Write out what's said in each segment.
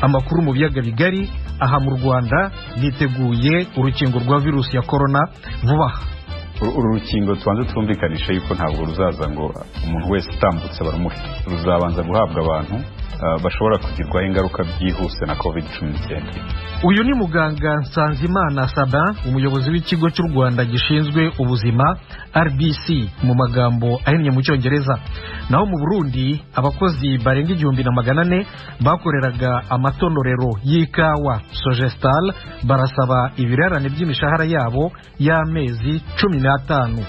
Amakuru mu biyaga bigari. Aha mu Rwanda biteguye urukingo rwa virusi ya corona vuba aha. Uru rukingo, tubanze twumvikanisha yuko ntabwo ruzaza ngo umuntu wese utambutse barumuhe. Ruzabanza guhabwa abantu bashobora kugirwaho ingaruka byihuse na COVID-19. Uyu ni muganga Nsanzimana Sabin, umuyobozi w'Ikigo cy'u Rwanda gishinzwe Ubuzima, RBC mu magambo ahinnye mu Cyongereza. Naho mu Burundi, abakozi barenga 1400 bakoreraga amatonorero y'ikawa Sogestal barasaba ibirarane by'imishahara yabo y'amezi 15.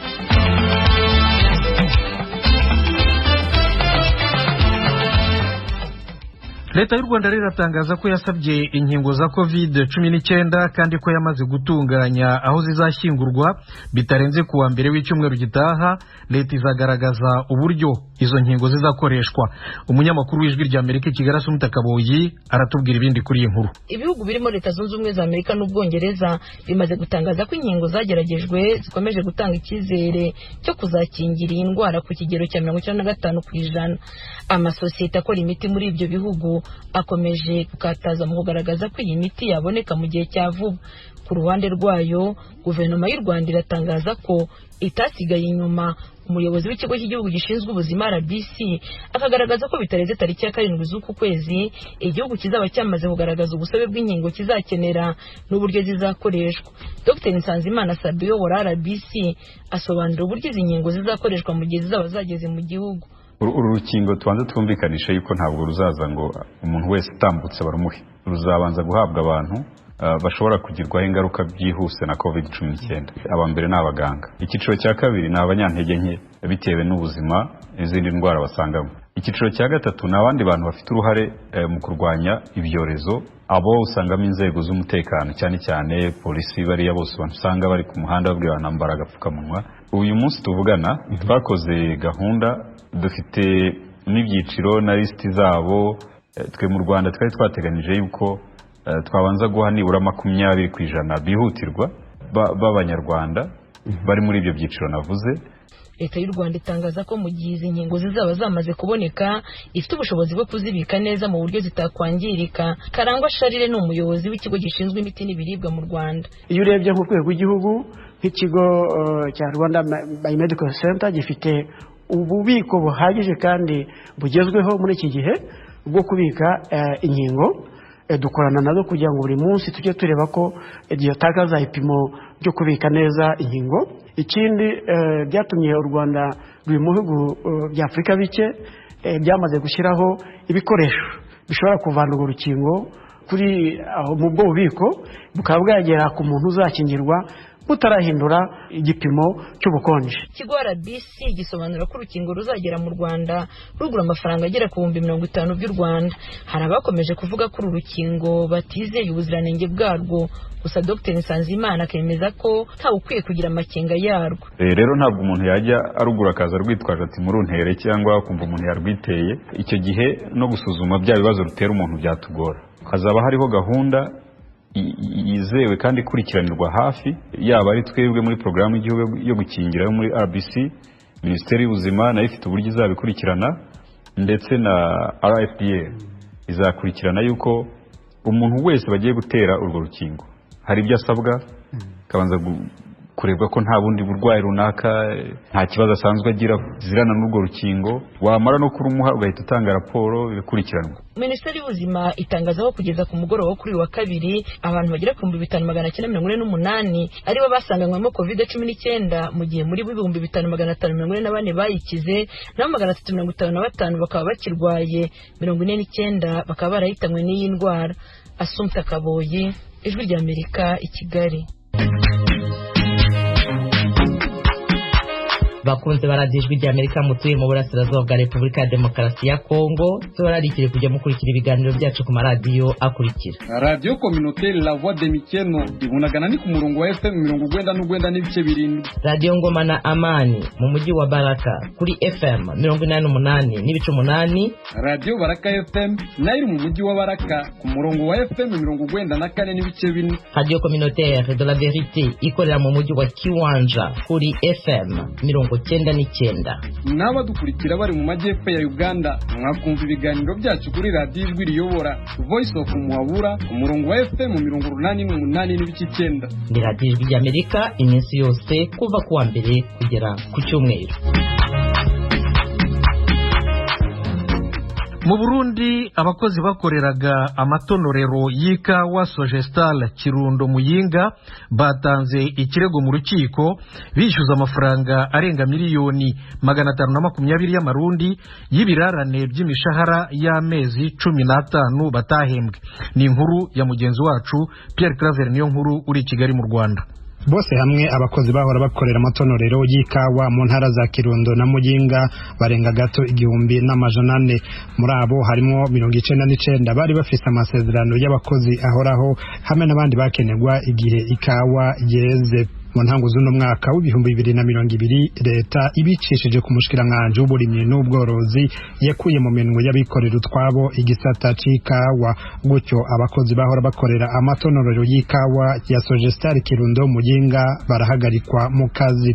Leta y'u Rwanda rero iratangaza ko yasabye inkingo za COVID-19 kandi ko yamaze gutunganya aho zizashyingurwa. Bitarenze ku wa mbere w'icyumweru gitaha, leta izagaragaza uburyo izo nkingo zizakoreshwa. Umunyamakuru w'Ijwi rya Amerika i Kigali, Asumta Kaboyi, aratubwira ibindi kuri iyi nkuru. Ibihugu birimo Leta Zunze Ubumwe za Amerika n'Ubwongereza bimaze gutangaza ko inkingo zageragejwe zikomeje gutanga icyizere cyo kuzakingira iyi ndwara ku kigero cya 95%. Amasosiyete akora imiti muri ibyo bihugu akomeje gukataza mu kugaragaza ko iyi miti yaboneka mu gihe cya vuba. Ku ruhande rwayo, guverinoma y'u Rwanda iratangaza ko itasigaye inyuma. Umuyobozi w'Ikigo cy'Igihugu gishinzwe Ubuzima, RBC, akagaragaza ko bitarenze tariki ya 7 z'uku kwezi igihugu kizaba cyamaze kugaragaza ubusabe bw'inkingo kizakenera n'uburyo zizakoreshwa. Dr Nsanzimana Sabi uyobora RBC asobanura uburyo izi nkingo zizakoreshwa mu gihe zizaba zageze mu gihugu. Uru rukingo, tubanze twumvikanisha yuko ntabwo ruzaza ngo umuntu wese utambutse barumuhe. Ruzabanza guhabwa abantu bashobora kugirwaho ingaruka byihuse na COVID-19. Aba mbere ni abaganga, icyiciro cya kabiri ni abanyantege nke bitewe n'ubuzima n'izindi ndwara basangamo, icyiciro cya gatatu ni abandi bantu bafite uruhare mu kurwanya ibyorezo. Abo usangamo inzego z'umutekano, cyane cyane polisi, bariya bose usanga bari ku muhanda babwira abantu ambara agapfukamunwa. Uyu munsi tuvugana twakoze gahunda, dufite n'ibyiciro na lisiti zabo. Twe mu Rwanda twari twateganyije yuko twabanza guha nibura 20% bihutirwa b'Abanyarwanda bari muri ibyo byiciro navuze. Leta y'u Rwanda itangaza ko mu gihe izi nkingo zizaba zamaze kuboneka, ifite ubushobozi bwo kuzibika neza mu buryo zitakwangirika. Karangwa Sharire ni umuyobozi w'Ikigo gishinzwe Imiti n'Ibiribwa mu Rwanda. Iyo urebye nk'urwego rw'igihugu, nk'ikigo cya Rwanda Biomedical Center gifite ububiko buhagije kandi bugezweho muri iki gihe bwo kubika inkingo. Dukorana nazo kugira ngo buri munsi tujye tureba ko dutakaza ibipimo byo kubika neza inkingo. Ikindi byatumye u Rwanda ruri mu bihugu bya Afurika bike byamaze gushyiraho ibikoresho bishobora kuvana urwo rukingo kuri aho mu bwo bubiko, bukaba bwagera ku muntu uzakingirwa butarahindura igipimo cy'ubukonje. Ikigo RBC gisobanura ko urukingo ruzagera mu Rwanda rugura amafaranga agera ku 50,000 by'u Rwanda. Hari abakomeje kuvuga ko uru rukingo batizeye ubuziranenge bwarwo, gusa Dr Nsanzimana akemeza ko ntawe ukwiye kugira amakenga yarwo. Rero ntabwo umuntu yajya arugura akaza rwitwaje ati muruntere, cyangwa kumva umuntu yarwiteye. Icyo gihe no gusuzuma bya bibazo rutera umuntu byatugora. Hazaba hariho gahunda yizewe kandi ikurikiranirwa hafi, yaba ari twebwe muri porogaramu y'igihugu yo gukingira yo muri RBC, Minisiteri y'Ubuzima nayo ifite uburyo izabikurikirana, ndetse na RFDA izakurikirana yuko umuntu wese bagiye gutera urwo rukingo hari ibyo asabwa, akabanza kurebwa ko nta bundi burwayi runaka, nta kibazo asanzwe agira zirana n'urwo rukingo. Wamara no kurumuha ugahita utanga raporo, bigakurikiranwa. Minisiteri y'Ubuzima itangaza ko kugeza ku mugoroba wo kuri uyu wa kabiri, abantu bagera ku 5948 aribo basanganywemo COVID-19, mu gihe muri bo 5544 bayikize, naho 355 bakaba bakirwaye, 49 bakaba barahitanywe n'iyi ndwara. Asumta Kaboyi, Ijwi rya Amerika i Kigali. Bakunze baradiyo Ijwi rya Amerika mutuye mu burasirazuba bwa Repubulika ya Demokarasi ya Kongo, tubararikire kujya mukurikira ibiganiro byacu ku maradiyo akurikira: Radiyo Communautaire La Voix de Mikeno ibunagana ni ku murongo wa FM 99.7. Radiyo Ngoma na Amani mu mujyi wa Baraka kuri FM 88.8. Radiyo Baraka FM nayo iri mu mujyi wa Baraka ku murongo wa FM 94.4. Radiyo Communautaire de la Verite ikorera mu mujyi wa Kiwanja kuri FM mirongo 99. N'abadukurikira bari mu majyepfo ya Uganda mwakumva ibiganiro byacu kuri radiyo Ijwi Riyobora Voice of Muhabura ku murongo wa FM 88.9. Ni radiyo Ijwi ry'Amerika iminsi yose kuva ku wa mbere kugera ku cyumweru. Mu Burundi abakozi bakoreraga amatonorero y'ikawa Sogestal Kirundo Muyinga batanze ikirego mu rukiko bishyuza amafaranga arenga 520,000,000 y'amarundi y'ibirarane by'imishahara y'amezi 15 batahembwe. Ni inkuru ya mugenzi wacu Pierre Claver niyo nkuru uri i Kigali mu Rwanda. Bose hamwe abakozi bahora bakorera amatonorero y'ikawa mu ntara za Kirundo na Muyinga barenga gato 1400. Muri abo harimo 99 bari bafise amasezerano y'abakozi ahoraho hamwe n'abandi bakenerwa igihe ikawa yeze. Mu ntango z'uno mwaka w'2020 leta ibicishije ku mushikiranganji w'uburimyi n'ubworozi yakuye mu minwe y'abikorera utwabo igisata c'ikawa, gutyo abakozi bahora bakorera amatonorero y'ikawa ya Sogestal Kirundo Muyinga barahagarikwa mu kazi.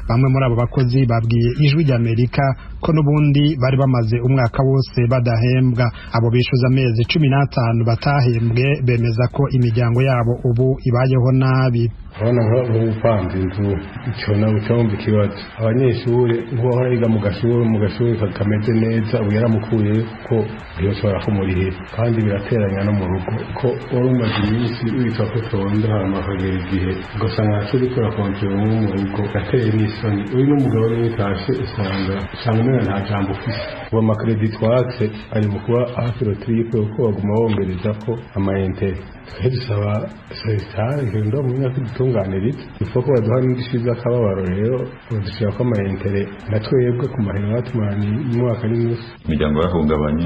Bamwe muri abo bakozi babwiye Ijwi ry'Amerika ko n'ubundi bari bamaze umwaka wose badahembwa. Abo bishuza amezi 15 batahembwe bemeza ko imiryango yabo ubu ibayeho nabi. Abana nk'upanze inzu icyo nawe cyumva ikibazo. Abanyeshuri nk'uwahora yiga mu gashuri kameze neza ubu yaramukuye ko ntibashobora kumurihira, kandi birateranya no mu rugo ko wari umaze iminsi witwa ko utonda, hanyuma akagera igihe ugasanga ntacyo uriko urakontera umwe mu rugo, gateye n'isoni. Uri n'umugabo niwe utashe usanga umenga nta jambo ufise. Ubu amakredi twatse ari mu kuba hafi rotripe kuko baguma bongereza ko amayentere. Twe dusaba Sogestal Kirundo mu myaka idutunganiriza ifu ko baduha n'indishyi z'akababaro, rero badushyira ko amayentere na twebwe ku mahera batumaranye umwaka n'inusu. Imiryango yarahungabanye,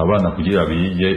abana kugira bige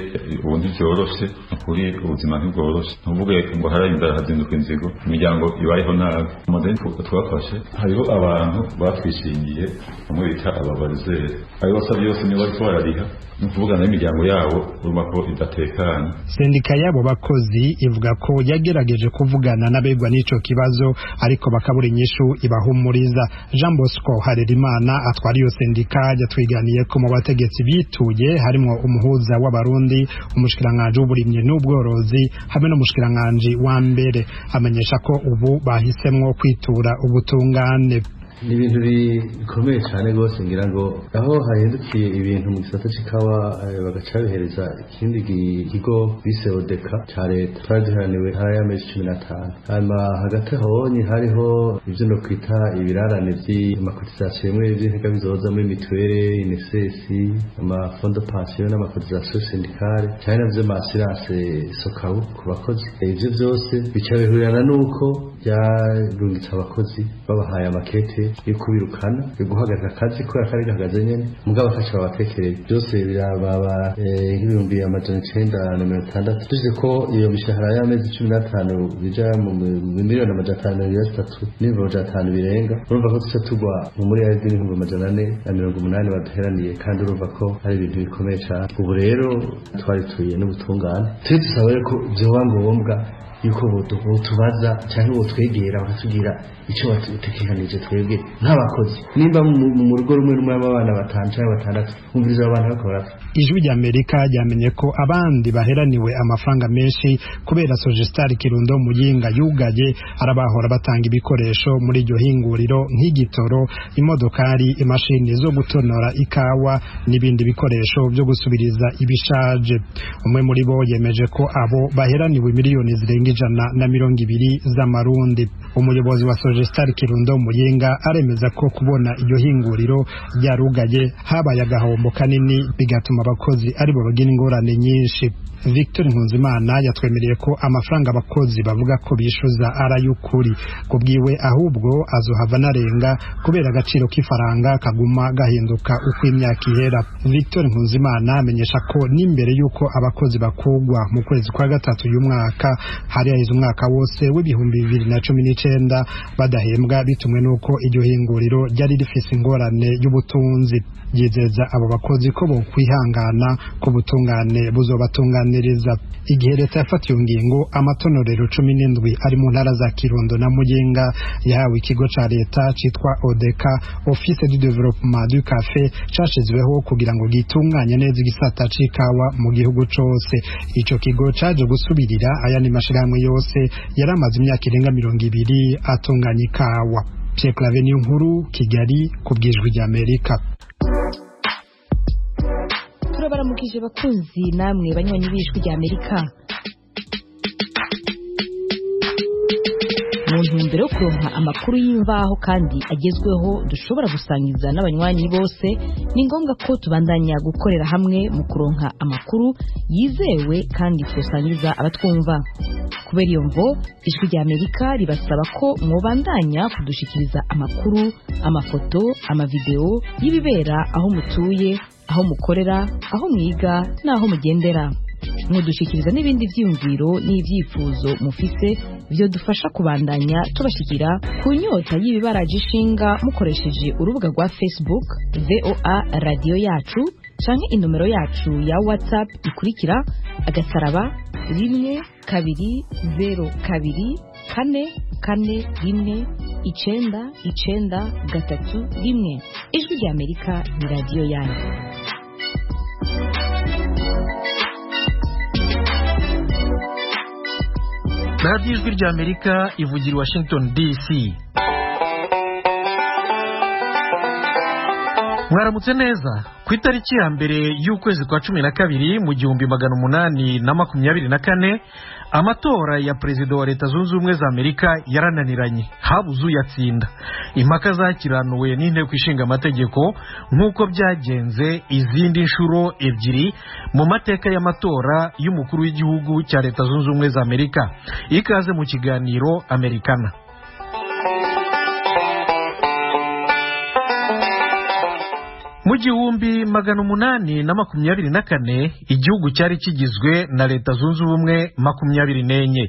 ubu ntibyoroshe, ukuri ubuzima ntibworoshe, ntuvuge ngo haraye inzara hazinduka inzigo, imiryango ibayeho nabi. Amadeni twafashe hariho abantu batwishingiye bamwe bita ababarizeri, ayo basabye yose niyo bariko barariha, ni ukuvuga nayo imiryango yabo urumva ko idatekanye. Sendika y'abo bakozi ivuga ko yagerageje kuvugana n'abegwa n'ico kibazo ariko bakabura inyishu ibahumuriza. Jean Bosco Harerimana atwara iyo sendika yatwiganiye ko mu bategetsi bituye harimo umuhuza w'abarundi, umushikiranganji w'uburimyi n'ubworozi hamwe n'umushikiranganji wa mbere. Amenyesha ko ubu bahisemwo kwitura ubutungane. Ni ibintu bikomeye cyane rwose, ngira ngo aho hahindukiye ibintu mu gisata c'ikawa bagaca bihereza ikindi kigo bise Odeka ca leta. Twari duheraniwe hari amezi 15, hanyuma hagati ahonye hariho ivyo no kwita ibirarane vy'amakotisasiyo bimwe vy'intega bizoza muri mituwere, INSS, amafondo pansiyo n'amakotisasiyo sindikale cyane navyo ma-assurance sokabu ku bakozi. Ivyo vyose bica bihurirana n'uko byarungitse abakozi babahaye amakete yo kubirukana, yo guhagarika akazi kubera kari gahagaze nyene, mugabo bafasha babatekereye byose birababa 960,000. Tuzi ko iyo mishahara y'amezi 15 bija mu 533,500,000 birenga, urumva ko tuca tugwa mu miliyari 480,000 baduheraniye, kandi urumva ko ari ibintu bikomeye cane. Ubu rero twarituye n'ubutungane, turi dusaba rero ko vyoba ngombwa yuko botubaza canke botwegera bakatubwira ico batekekanije twebwe nk'abakozi. Nimba mu rugo rumwe rumwe abana 5 canke 6, umviriza abo bantu bariko barapfa. Ijwi ry'Amerika ryamenye ko abandi baheraniwe amafaranga menshi kubera Sogestal Kirundo Muyinga yugaye arabahora batanga ibikoresho muri iryo hinguriro nk'igitoro, imodokari, imashini zo gutonora ikawa n'ibindi bikoresho byo gusubiriza ibishaje. Umwe muri bo yemeje ko abo baheraniwe miliyoni zirenga 120 z'amarundi. Umuyobozi wa Sogestal Kirundo Muyinga aremeza ko kubona iryo hinguriro ryarugaye habaye agahombo kanini, bigatuma abakozi aribo bagira ingorane nyinshi. Victor Nkunzimana yatwemereye ko amafaranga abakozi bavuga ko bishuza ari ay'ukuri, kubwiwe ahubwo azohava anarenga kubera agaciro k'ifaranga kaguma gahinduka uko imyaka ihera. Victor Nkunzimana amenyesha ko n'imbere y'uko abakozi bakugwa mu kwezi kwa gatatu y'umwaka hari haheze umwaka wose w'2019 n'icenda badahembwa, bitumwe n'uko iryo hinguriro ryari rifise ingorane y'ubutunzi. Yizeza abo bakozi ko bokwihangana, ku butungane buzobatunganiriza. Igihe leta yafata iyo ngingo, amatonorero 17 ari mu ntara za Kirundo na Muyinga yahawe ikigo ca leta citwa ODECA, Office du Développement du Café, cashizweho kugira ngo gitunganye neza igisata c'ikawa mu gihugu cose. Ico kigo caje gusubirira ayandi mashirahamwe yose yari amaze imyaka irenga 20 atunganya ikawa. Pierre Claver Niyonkuru, Kigali, ku bw'Ijwi ry'Amerika. Turabaramukije bakunzi namwe banywanyi b'Ijwi ry'Amerika. Mu ntumbero yo kuronka amakuru y'imvaho kandi agezweho dushobora gusangiza n'abanywanyi bose, ni ngombwa ko tubandanya gukorera hamwe mu kuronka amakuru yizewe kandi twosangiza abatwumva. Kubera iyo mvo, Ijwi ry'Amerika ribasaba ko mwobandanya kudushikiriza amakuru, amafoto, amavideo y'ibibera aho mutuye, aho mukorera, aho mwiga n'aho mugendera. Mudushikiriza n'ibindi vyiyumviro n'ivyifuzo mufise vyodufasha kubandanya tubashikira ku nyota y'ibibaraje ishinga, mukoresheje urubuga rwa Facebook VOA Radiyo Yacu, canke inomero yacu ya WhatsApp ikurikira: *12024419931. Ijwi ry'Amerika ni radiyo yanyu. Radiyo Ijwi ry'Amerika ivugira i Washington DC. Mwaramutse neza. Ku itariki ya 1 y'ukwezi kwa 12 mu 1824, amatora ya perezida wa Leta Zunze Ubumwe za Amerika yarananiranye, habuze uyatsinda. Impaka zakiranuwe n'inteko ishinga amategeko, nk'uko byagenze izindi nshuro ebyiri mu mateka y'amatora y'umukuru w'igihugu cya Leta Zunze Ubumwe za Amerika. Ikaze mu kiganiro Amerikana. Mu 1824, igihugu cyari kigizwe na Leta Zunze Ubumwe 24.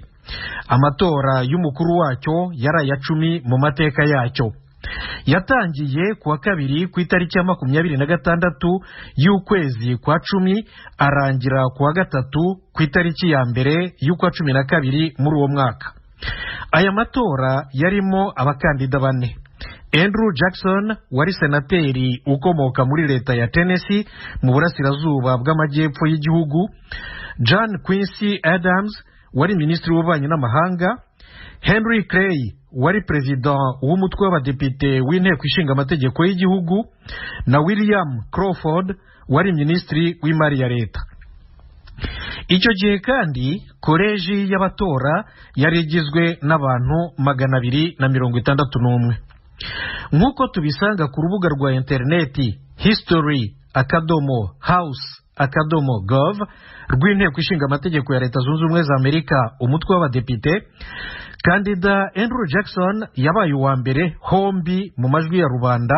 Amatora y'umukuru wacyo yari aya 10 mu mateka yacyo. Yatangiye kuwa kabiri ku itariki ya 26 y'ukwezi kwa 10, arangira kuwa gatatu ku itariki ya 1 y'ukwa 12 muri uwo mwaka. Aya matora yarimo abakandida bane: Andrew Jackson wari senateri ukomoka muri leta ya Tennessee mu burasirazuba bw'amajyepfo y'igihugu, John Quincy Adams wari minisitiri w'ububanyi n'amahanga, Henry Clay wari perezida w'umutwe w'abadepite w'inteko ishinga amategeko y'igihugu, na William Crawford wari minisitiri w'imari ya leta. Icyo gihe kandi koleji y'abatora yari igizwe n'abantu 261. Nk'uko tubisanga ku rubuga rwa interineti history.house.gov rw'inteko ishinga amategeko ya Leta Zunze Ubumwe za Amerika, umutwe w'abadepite, kandida Andrew Jackson yabaye uwa mbere hombi mu majwi ya rubanda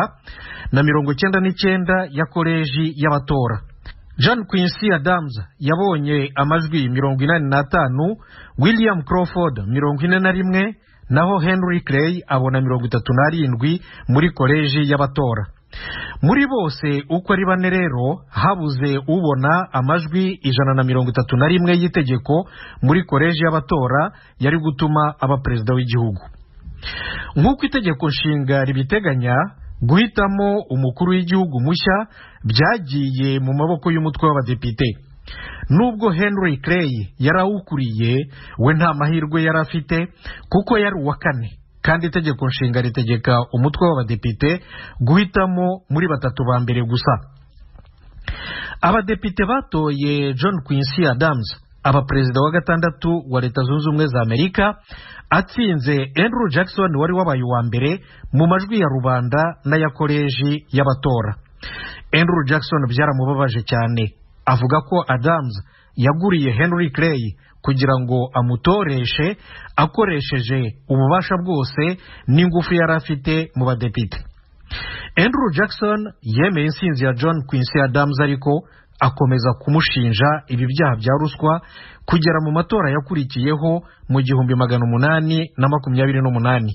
na 99 ya koleji y'abatora. John Quincy Adams yabonye amajwi 85, William Crawford 41, naho Henry Clay abona 37 muri koleji y'abatora. Muri bose uko ari bane rero, habuze ubona amajwi 131 y'itegeko muri koleji y'abatora yari gutuma aba perezida w'igihugu. Nk'uko itegeko nshinga ribiteganya, guhitamo umukuru w'igihugu mushya byagiye mu maboko y'umutwe w'abadepite. Nubwo Henry Clay yarawukuriye, we nta mahirwe yari afite kuko yari uwa kane, kandi itegeko nshinga ritegeka umutwe w'abadepite guhitamo muri batatu ba mbere gusa. Abadepite batoye John Quincy Adams aba perezida wa gatandatu wa Leta Zunze Ubumwe za Amerika, atsinze Andrew Jackson wari wabaye uwa mbere mu majwi ya rubanda n'aya koleji y'abatora. Andrew Jackson byaramubabaje cyane, avuga ko Adams yaguriye Henry Clay kugira ngo amutoreshe akoresheje ububasha bwose n'ingufu yari afite mu badepite. Andrew Jackson yemeye intsinzi ya John Quincy Adams, ariko Akomeza kumushinja ibi byaha bya ruswa kugera mu matora yakurikiyeho mu 1828.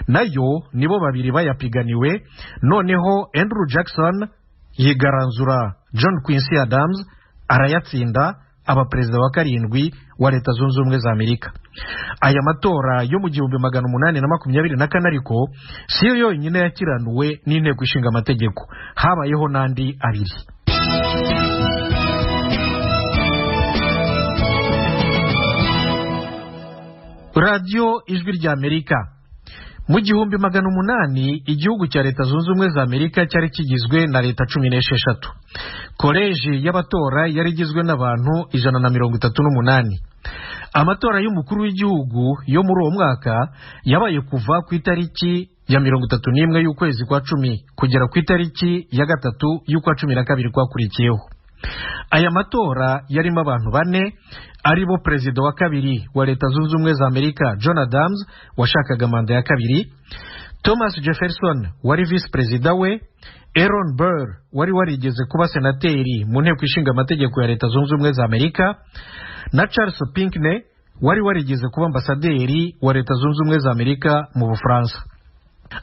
Nayo nibo babiri bayapiganiwe. Noneho Andrew Jackson yigaranzura John Quincy Adams, arayatsinda, aba perezida wa 7 wa Leta Zunze Ubumwe za Amerika. Aya matora yo mu 1824 ariko siyo yonyine yakiranuwe n'inteko ishinga amategeko, habayeho n'andi abiri. Radio Ijwi rya Amerika. Mu 1800 igihugu cya Leta Zunze Ubumwe za Amerika cyari kigizwe na leta 16. Koleji y'abatora yari igizwe n'abantu 138. Amatora y'umukuru w'igihugu yo muri uwo mwaka yabaye kuva ku itariki ya 31 y'ukwezi kwa 10 kugera ku itariki ya 3 y'ukwa 12 kwakurikiyeho. Aya matora yarimo abantu bane, aribo perezida wa 2 wa Leta Zunze Ubumwe za Amerika John Adams washakaga manda ya 2, Thomas Jefferson wari vice perezida we, Aaron Burr wari warigeze kuba senateri mu nteko ishinga amategeko ya Leta Zunze Ubumwe za Amerika, na Charles Pinckney wari warigeze kuba ambasaderi wa Leta Zunze Ubumwe za Amerika mu Bufaransa.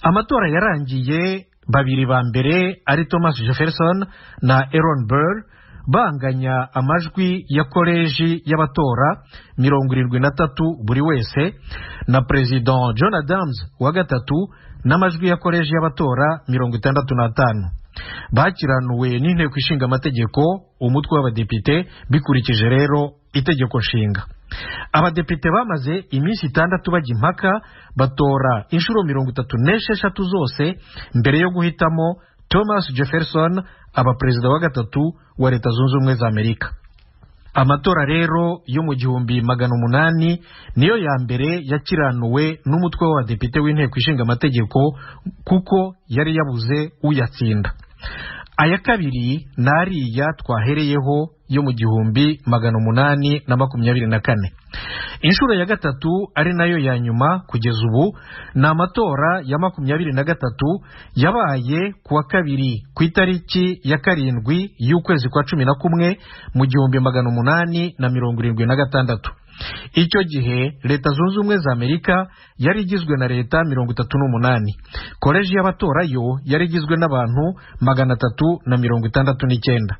Amatora yarangiye babiri ba mbere ari Thomas Jefferson na Aaron Burr banganya amajwi ya koleji y'abatora 73 buri wese, na President John Adams wa 3 n'amajwi ya koleji y'abatora 65. Bakiranuwe n'inteko ishinga amategeko, umutwe w'abadepite, bikurikije rero itegeko nshinga. Abadepite bamaze iminsi 6 bajya impaka, batora inshuro 36 zose mbere yo guhitamo Thomas Jefferson aba perezida wa 3 wa Leta Zunze Ubumwe za Amerika. Amatora rero yo mu 1800 niyo ya mbere yakiranuwe n'umutwe w'abadepite w'inteko ishinga amategeko, kuko yari yabuze uyatsinda. Aya kabiri nariya twahereyeho yo mu 1824. Inshuro ya 3 ari nayo ya nyuma kugeza ubu ni amatora ya 23 yabaye kuwa 2 ku itariki ya 7 y'ukwezi kwa 11 mu 1876. Icyo gihe Leta Zunze Ubumwe za Amerika yari igizwe na leta 38. Koleji y'abatora yo yari igizwe n'abantu 369.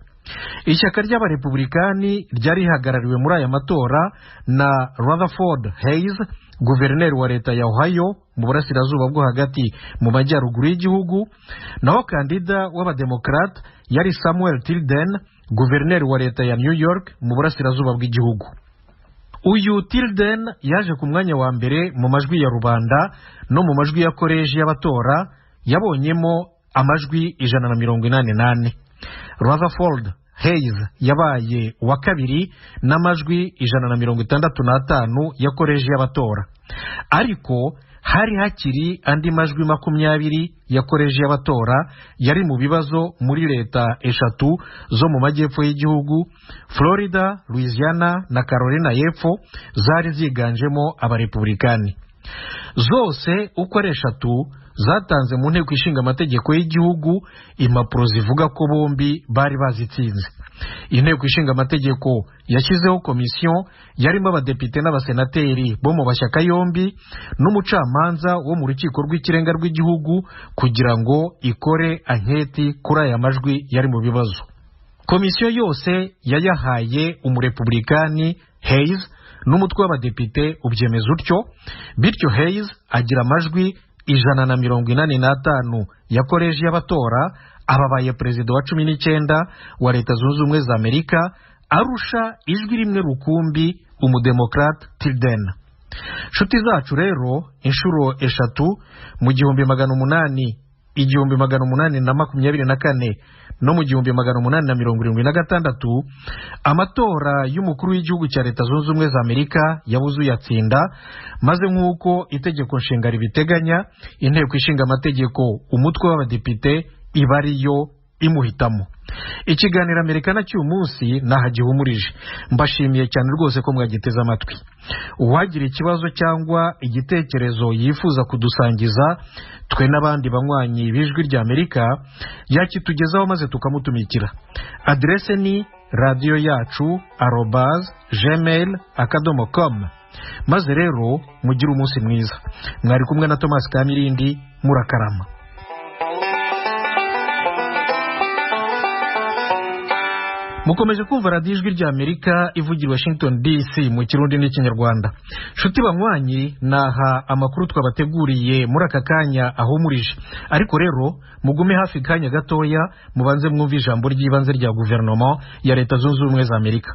Ishyaka ry'abarepublikani ryari rihagarariwe muri aya matora na Rutherford Hayes, guverineri wa leta ya Ohio mu burasirazuba bwo hagati mu majyaruguru y'igihugu, naho kandida w'abademokrate yari Samuel Tilden, guverineri wa leta ya New York mu burasirazuba bw'igihugu. Uyu Tilden yaje ku mwanya wa mbere mu majwi ya rubanda no mu majwi ya koleji y'abatora, yabonyemo amajwi 184. Rutherford Hayes yabaye wa 2 n'amajwi 165 ya koleji y'abatora. Ariko hari hakiri andi majwi 20 ya koleji y'abatora yari mu bibazo muri leta 3 zo mu majyepfo y'igihugu, Florida, Louisiana na Carolina y'Epfo, zari ziganjemo abarepublikani. Zose uko ari 3 zatanze mu nteko ishinga amategeko y'igihugu impapuro zivuga ko bombi bari bazitsinze. Inteko ishinga amategeko yashyizeho komisiyo yarimo abadepite n'abasenateri bo mu bashyaka yombi n'umucamanza wo mu rukiko rw'ikirenga rw'igihugu kugira ngo ikore anketi kuri aya majwi yari mu bibazo. Komisiyo yose yayahaye umurepublikani Hayes n'umutwe w'abadepite ubyemeza utyo, bityo Hayes agira amajwi 185 ya koleji y'abatora, ababaye perezida wa 19 wa Leta Zunze Ubumwe za Amerika, arusha ijwi rimwe rukumbi umudemokrate Tilden. Nshuti zacu rero, inshuro 3 mu 1800, 1824 no mu 1876, amatora y'umukuru w'igihugu cya Leta Zunze Ubumwe za Amerika yabuze uyatsinda, maze nk'uko itegeko nshinga ribiteganya, inteko ishinga amategeko umutwe w'abadepite iba ariyo imuhitamo. Ikiganiro Amerikana cy'uyu munsi nahagihumurije. Mbashimiye cyane rwose ko mwagiteze amatwi. Uwagira ikibazo cyangwa igitekerezo yifuza kudusangiza twe n'abandi banywanyi b'Ijwi rya Amerika, yakitugezaho maze tukamutumikira. Adrese ni radiyo yacu @gmail.com. Maze rero mugire umunsi mwiza. Mwari kumwe na Thomas Kamirindi, murakarama. Mukomeje kumva radiyo Ijwi rya Amerika ivugira Washington DC mu Kirundi n'Ikinyarwanda. Nshuti banywanyi, naha amakuru twabateguriye muri aka kanya ahumurije. Ariko rero mugume hafi kanya gatoya mubanze mwumve ijambo ry'ibanze rya guverinoma ya Leta Zunze Ubumwe za Amerika.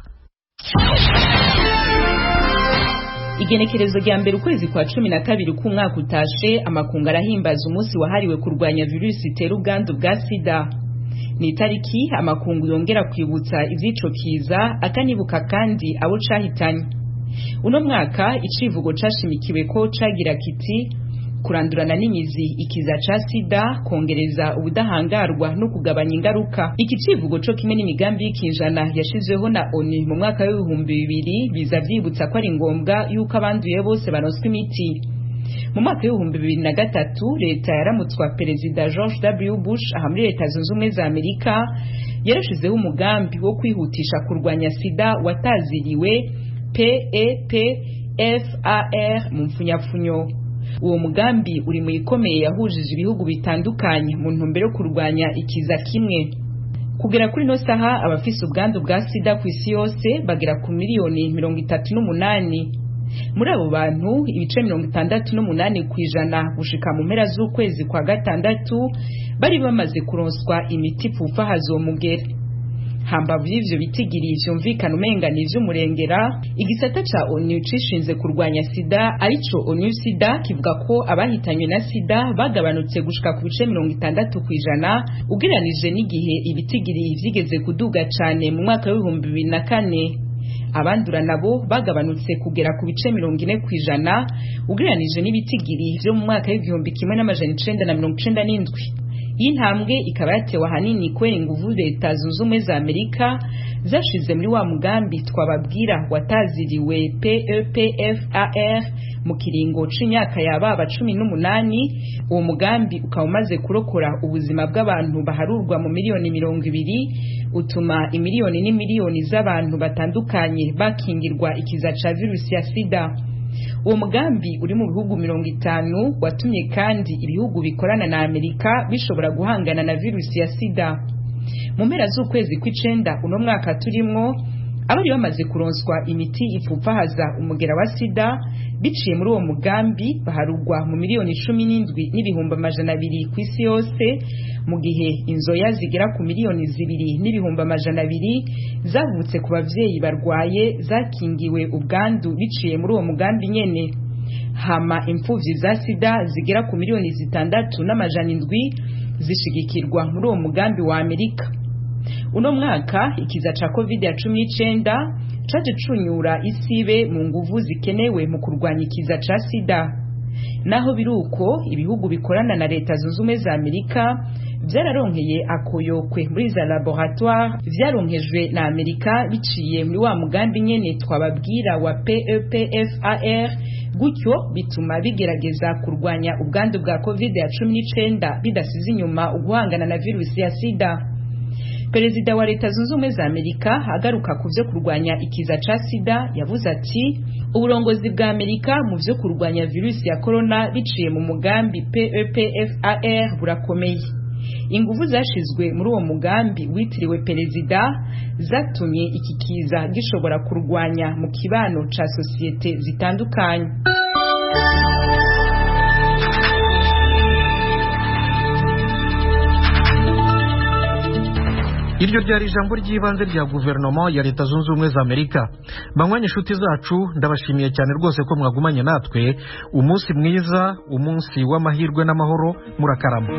Igenekerezo rya mbere ukwezi kwa 12 k'umwaka utashe, amakungu arahimbaza umunsi wahariwe kurwanya virusi itera ubwandu bwa sida. Ni itariki amakungu yongera kwibutsa ivy'ico kiza, akanibuka kandi abo cahitanye. Uno mwaka icivugo cashimikiwe ko cagira kiti: kurandurana n'imizi ikiza ca sida, kongereza ubudahangarwa no kugabanya ingaruka. Iki civugo co kimwe n'imigambi y'ikinjana yashizweho na ONU mu mwaka w'2000 biza vyibutsa ko ari ngombwa yuko abanduye bose baronswa imiti. Mu mwaka w'2003 leta yaramutswa Perezida George W. Bush aha muri Leta Zunze Ubumwe za Amerika yarashizeho umugambi wo kwihutisha kurwanya sida wataziriwe PEPFAR mu mfunyapfunyo. Uwo mugambi uri mu ikomeye yahujije ibihugu bitandukanye mu ntumbero yo kurwanya ikiza kimwe. Kugera kuri no saha abafise ubwandu bwa sida ku isi yose bagera ku miliyoni 38. Muri abo bantu ibice 68% gushika mu mpera z'ukwezi kwa gatandatu bari bamaze kuronswa imiti ipfufahaza uwo mugera. Hambavu y'ivyo bitigiri vyumvikana umenga ni ivy'umurengera, igisata ca ONU cishinze kurwanya sida arico ONU Sida kivuga ko abahitanywe na sida bagabanutse gushika ku bice 60% ugereranije n'igihe ibitigiri vyigeze kuduga cane mu mwaka w'2004. Abandura nabo bagabanutse kugera ku bice 40% ugereranije n'ibitigiri vyo mu mwaka w'1997. Iyi ntambwe ikaba yatewe ahanini kubera inguvu Leta Zunze Ubumwe za Amerika zashize muri wa mugambi twababwira wataziriwe PEPFAR mu kiringo c'imyaka yababa 18. Uwo mugambi ukaba umaze kurokora ubuzima bw'abantu baharurwa mu miliyoni 20, utuma imiliyoni n'imiliyoni z'abantu batandukanye bakingirwa ikiza ca virusi ya sida. Uwo mugambi uri mu bihugu 50 watumye kandi ibihugu bikorana na Amerika bishobora guhangana na virusi ya sida. Mu mpera z'ukwezi kw'icenda uno mwaka turimwo, abari bamaze kuronswa imiti ipfufahaza umugera wa sida biciye muri uwo mugambi baharugwa mu miliyoni 17,200 ku isi yose, mu gihe inzoya zigera ku miliyoni 2,200 zavutse ku bavyeyi barwaye zakingiwe ubwandu biciye muri uwo mugambi nyene. Hama imfuvyi za sida zigera ku miliyoni 6,700 zishigikirwa muri uwo mugambi wa Amerika. Uno mwaka ikiza ca COVID-19 caje cunyura isibe mu nguvu zikenewe mu kurwanya ikiza ca sida. Naho biruko ibihugu bikorana na Leta Zunze Ubumwe za Amerika vyararonkeye akoyokwe muri za laboratoire vyaronkejwe na Amerika biciye muri wa mugambi nyene twababwira wa PEPFAR, gutyo bituma bigerageza kurwanya ubwandu bwa COVID-19 bidasize inyuma uguhangana na virusi ya sida. Perezida wa Leta Zunze Ubumwe za Amerika agaruka ku vyo kurwanya ikiza ca sida yavuze ati: uburongozi bwa Amerika mu vyo kurwanya virusi ya corona biciye mu mugambi PEPFAR burakomeye. Inguvu zashizwe muri uwo mugambi witiriwe perezida zatumye iki kiza gishobora kurwanya mu kibano ca sosiyete zitandukanye. Iryo ryari ijambo ry'ibanze rya guverinoma ya Leta Zunze Ubumwe za Amerika. Banywanyi inshuti zacu, ndabashimiye cyane rwose ko mwagumanye natwe. Umunsi mwiza, umunsi w'amahirwe n'amahoro, murakarama.